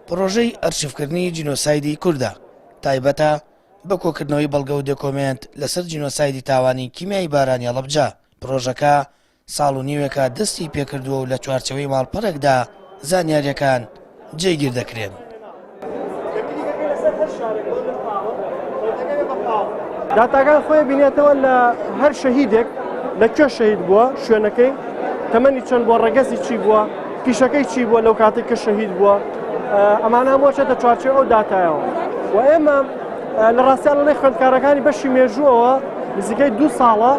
پڕۆژەی ئەرشیفکردنی جینۆسایدی کوردە، تایبەتە بە کۆکردنەوەی بەڵگە و دۆکۆمێنت لەسەر جینۆسایدی تاوانی کیمیایی بارانی هەڵەبجە، پڕۆژەکە ساڵ و نیوێکە دەستی پێکردووە و لە چوارچێوەی ماڵپەڕێکدا زانیارییەکان جێگیر دەکرێن. داتاکان خۆی بینێتەوە لە هەر شەهیدێک لە کوێ شەهید بووە، شوێنەکەی، تەمەنی چەند بووە، ڕەگەزی چی بووە، پیشەکەی چی بووە لەو کاتێک کە شەهید بووە، ئەمانە هەموو چێتە چوارچێوە ئەو داتایەوە و ئێمە لە ڕاستیان لەلای خوێندکارەکانی بەشی مێژووەوە نزیکەی دوو ساڵە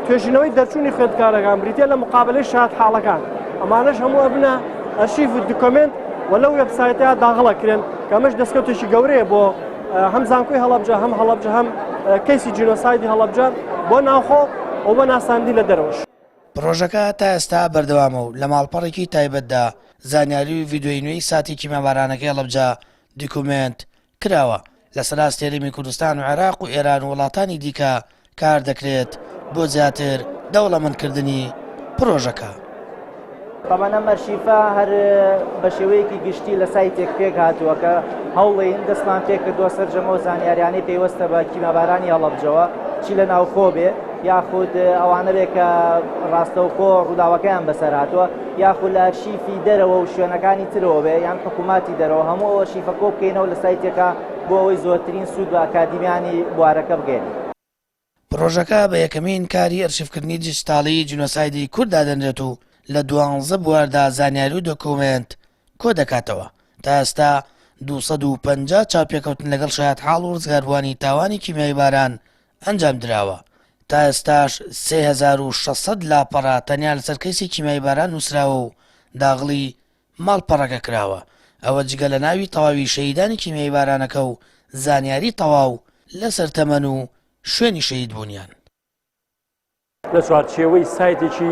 توێژینەوەی دەرچوونی خوێندکارەکان بریتە لە مقابلەی شاد حاڵەکان ئەمانەش هەموو ئەبنە ئەرشیف و دکۆمنت و لەو وێبسایتە داغڵە کرێن کە ئەمەش دەستکەوتێکی گەورەیە بۆ هەم زانکۆی هەڵەبجە هەم هەڵەبجە هەم کەیسی جینۆسایدی هەڵەبجە بۆ ناوخۆ و بۆ ناساندنی لە دەرەوەش. پڕۆژەکە تا ئێستا بەردەوامە و لە ماڵپەڕێکی تایبەتدا زانیاری و ڤیدیۆی نوێی ساتی کیمیابارانەکەی هەڵەبجە دیکومێنت کراوە، لەسەر ئاستی هەرێمی کوردستان و عێراق و ئێران و وڵاتانی دیکە کار دەکرێت بۆ زیاتر دەوڵەمەندکردنی پڕۆژەکە. تەبعەن ئەم ئەرشیفە هەر بە شێوەیەکی گشتی لە سایتێک پێک هاتووە کە هەوڵین دەستمان پێکردووە سەرجەم ئەو زانیاریانەی پەیوەستە بە کیمیابارانی هەڵەبجەوە چی لە ناوخۆ بێ یاخود ئەوانە بێ کە ڕاستەوخۆ ڕووداوەکەیان بەسەر هاتووە یاخود لە ئەرشیفی دەرەوە و شوێنەکانی ترەوە بێ یان حکووماتی دەرەوە هەموو ئەو ئەرشیفە کۆ بکەینەوە لە سایتێکا بۆ ئەوەی زۆرترین سوود بە ئەکادیمیانی بوارەکە بگەێنین. پڕۆژەکە بە یەکەمین کاری ئەرشیفکردنی دیجیتاڵیی جینۆسایدی کورد دادەنرێت و لە دوانزە بواردا زانیاری و دۆکۆمێنت کۆدەکاتەوە. تا ئێستا 250 چاوپێکەوتن لەگەڵ شایەتحاڵ و ڕزگاربووانی تاوانی کیمیاییباران ئەنجامدراوە. تا ئێستاش 3600 لاپەڕە تەنیا لەسەر کەیسی کیمیاییباران نووسراوە و داغڵی ماڵپەڕەکە کراوە، ئەوە جگە لە ناوی تەواوی شەهیدانی کیمیاییبارانەکە و زانیاری تەواو لەسەر تەمەن و شوێنی شەهیدبوونیان. لە چوارچێوەی سایتێکی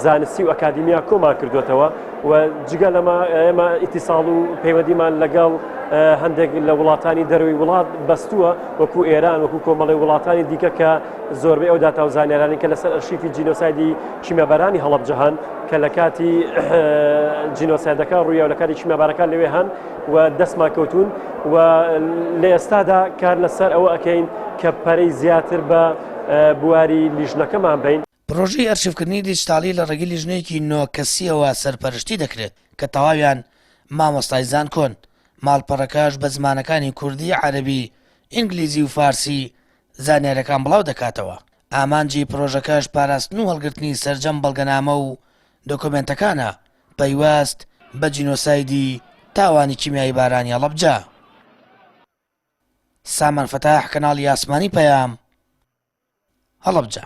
زانستی و ئەکادیمیا کۆمان کردوێتەوە و جگە لەمە ئێمە ئیتیساڵ و پەیوەندیمان لەگەڵ هەندێک لە وڵاتانی دەروی وڵات بەستووە وەکو ئێران وەکو کۆمەڵی وڵاتانی دیکە کە زۆربەی ئەو داتا و زانیارانی کە لەسەر ئەرشیفی جینۆسایدی کیمیابارانی هەڵەبجە هەن کە لە کاتی جینۆسایدەکە ڕوویە و لە کاتی کیمیابارەکان لەوێ هەن و دەستمان کەوتون و لە ئێستادا کار لەسەر ئەوە ئەکەین کە پەرەی زیاتر بە بواری لیژنەکەمان بین. پڕۆژەی ئەرشیفکردنی دیجیتاڵی لە ڕێگەی لیژنەیەکی نۆ کەسییەوە سەرپەرشتی دەکرێت کە تەواویان مامۆستای زانکۆن، ماڵپەڕەکەش بە زمانەکانی کوردی، عەرەبی، ئینگلیزی و فارسی زانیارییەکان بڵاو دەکاتەوە. ئامانجی پڕۆژەکەش پاراستن و هەڵگرتنی سەرجەم بەڵگەنامە و دۆکۆمێنتەکانە پەیوەست بە جینۆسایدی تاوانی کیمیاییبارانی هەڵەبجە. سامان فەتاح، کەناڵی ئاسمانی پەیام، هەڵەبجە.